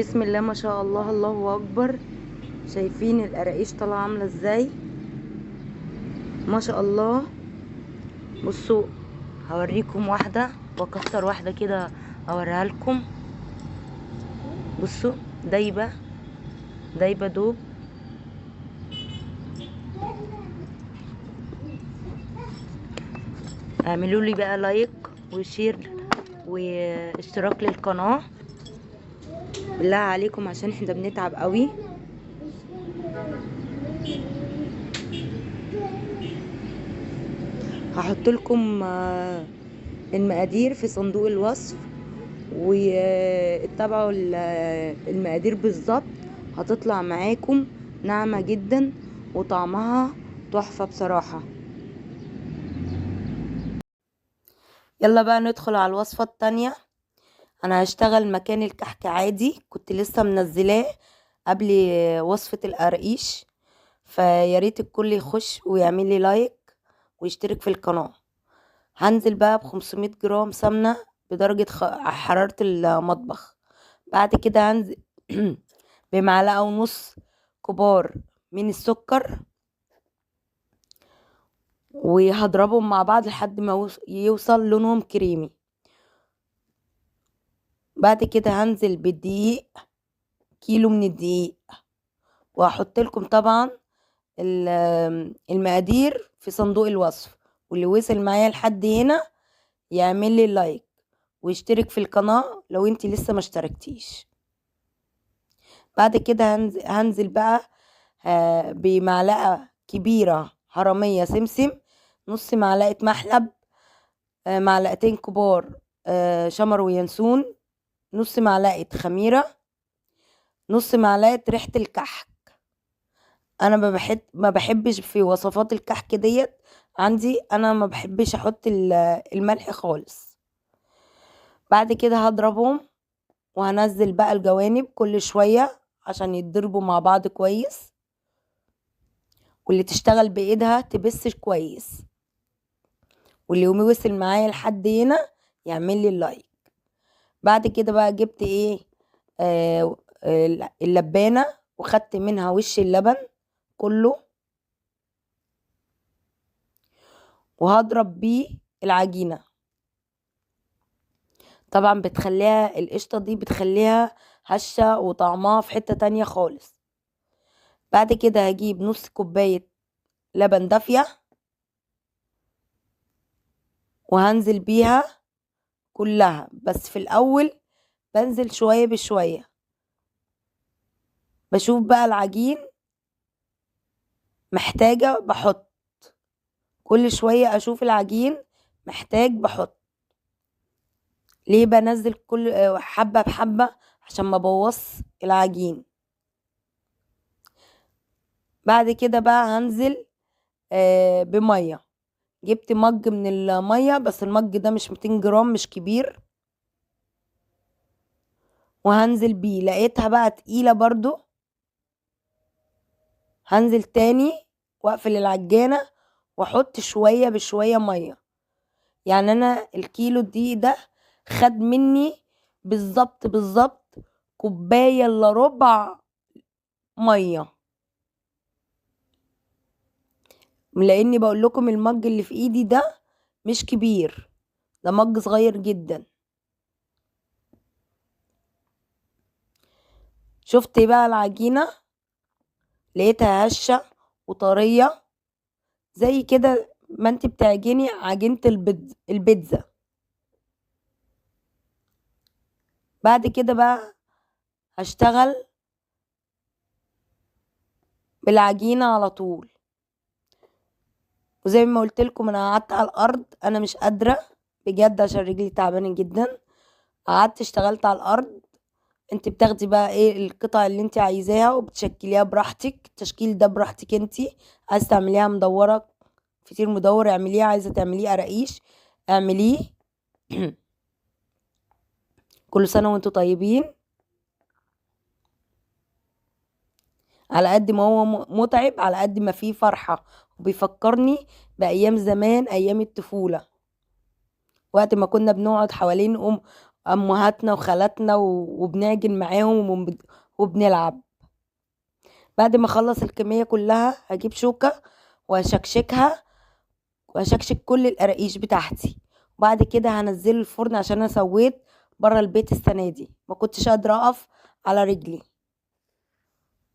بسم الله ما شاء الله، الله اكبر. شايفين القراقيش طالعه عامله ازاي؟ ما شاء الله. بصوا هوريكم واحدة واكسر واحدة كده اوريها لكم. بصوا دايبه دايبه دوب. اعملوا لي بقى like و share واشتراك للقناة بالله عليكم، عشان احنا بنتعب قوي. هحط لكم المقادير في صندوق الوصف، واتبعوا المقادير بالظبط، هتطلع معاكم ناعمة جدا وطعمها تحفة بصراحة. يلا بقى ندخل على الوصفة التانية. انا هشتغل مكان الكحك عادي، كنت لسه منزلاه قبل وصفة القراقيش، فياريت الكل يخش ويعمل لي like ويشترك في القناة. هنزل بقى ب500 جرام سمنة بدرجة حرارة المطبخ. بعد كده هنزل بمعلقة ونص كبار من السكر، وهضربهم مع بعض لحد ما يوصل لونهم كريمي. بعد كده هنزل بالدقيق، كيلو من الدقيق، وهحط لكم طبعا المقادير في صندوق الوصف. واللي وصل معايا لحد هنا يعمل لي لايك ويشترك في القناة لو انت لسه ما اشتركتيش. بعد كده هنزل بقى بمعلقة كبيرة هرمية سمسم، نص معلقة محلب، معلقتين كبار شمر وينسون، نص معلقة خميرة، نص معلقة ريحة الكحك. انا ما بحبش في وصفات الكحك ديت عندي، انا ما بحبش احط الملح خالص. بعد كده هضربهم وهنزل بقى الجوانب كل شوية عشان يتضربوا مع بعض كويس، واللي تشتغل بايدها تبس كويس. واللي وصل معايا لحد هنا يعمل لي اللايك. بعد كده بقى جبت ايه، اللبانة، وخدت منها وش اللبن كله، وهضرب بيه العجينة. طبعا بتخليها القشطة دي بتخليها هشة وطعمها في حتة تانية خالص. بعد كده هجيب نص كوباية لبن دافية وهنزل بيها كلها، بس في الأول بنزل شوية بشوية، بشوف بقى العجين محتاجة بحط، كل شوية أشوف العجين محتاج بحط. ليه بنزل كل حبة بحبة؟ عشان ما بوظ العجين. بعد كده بقى هنزل بمية. جبت مج من المية، بس المج ده مش 200 جرام، مش كبير، وهنزل بيه. لقيتها بقى تقيلة برضو، هنزل تاني واقفل العجانة واحط شوية بشوية مية. يعني انا الكيلو الدقيق ده خد مني بالظبط بالظبط كوباية الا ربع مية، لاني بقول لكم المج اللي في ايدي ده مش كبير، ده مج صغير جدا. شفت بقى العجينة لقيتها هشة وطرية زي كده ما انت بتعجني عجينة البيتزا. بعد كده بقى هشتغل بالعجينة على طول. وزي ما قلت لكم انا قعدت على الارض، انا مش قادرة بجد عشان رجلي تعبانة جدا، قعدت اشتغلت على الارض. انت بتاخدي بقى ايه القطع اللي انت عايزاها وبتشكليها براحتك، التشكيل ده براحتك انت، عايزه تعمليها مدورة فطير مدور اعمليه، عايزه تعمليه قراقيش اعمليه. كل سنة وانتوا طيبين. على قد ما هو متعب على قد ما فيه فرحه، وبيفكرني بايام زمان، ايام الطفولة، وقت ما كنا بنقعد حوالين امهاتنا وخالاتنا وبنعجن معاهم وبنلعب. بعد ما اخلص الكمية كلها هجيب شوكة واشكشكها، واشكشك كل القراقيش بتاعتي. وبعد كده هنزله الفرن عشان انا سويت برا البيت السنة دي، ما كنتش قادرة اقف على رجلي.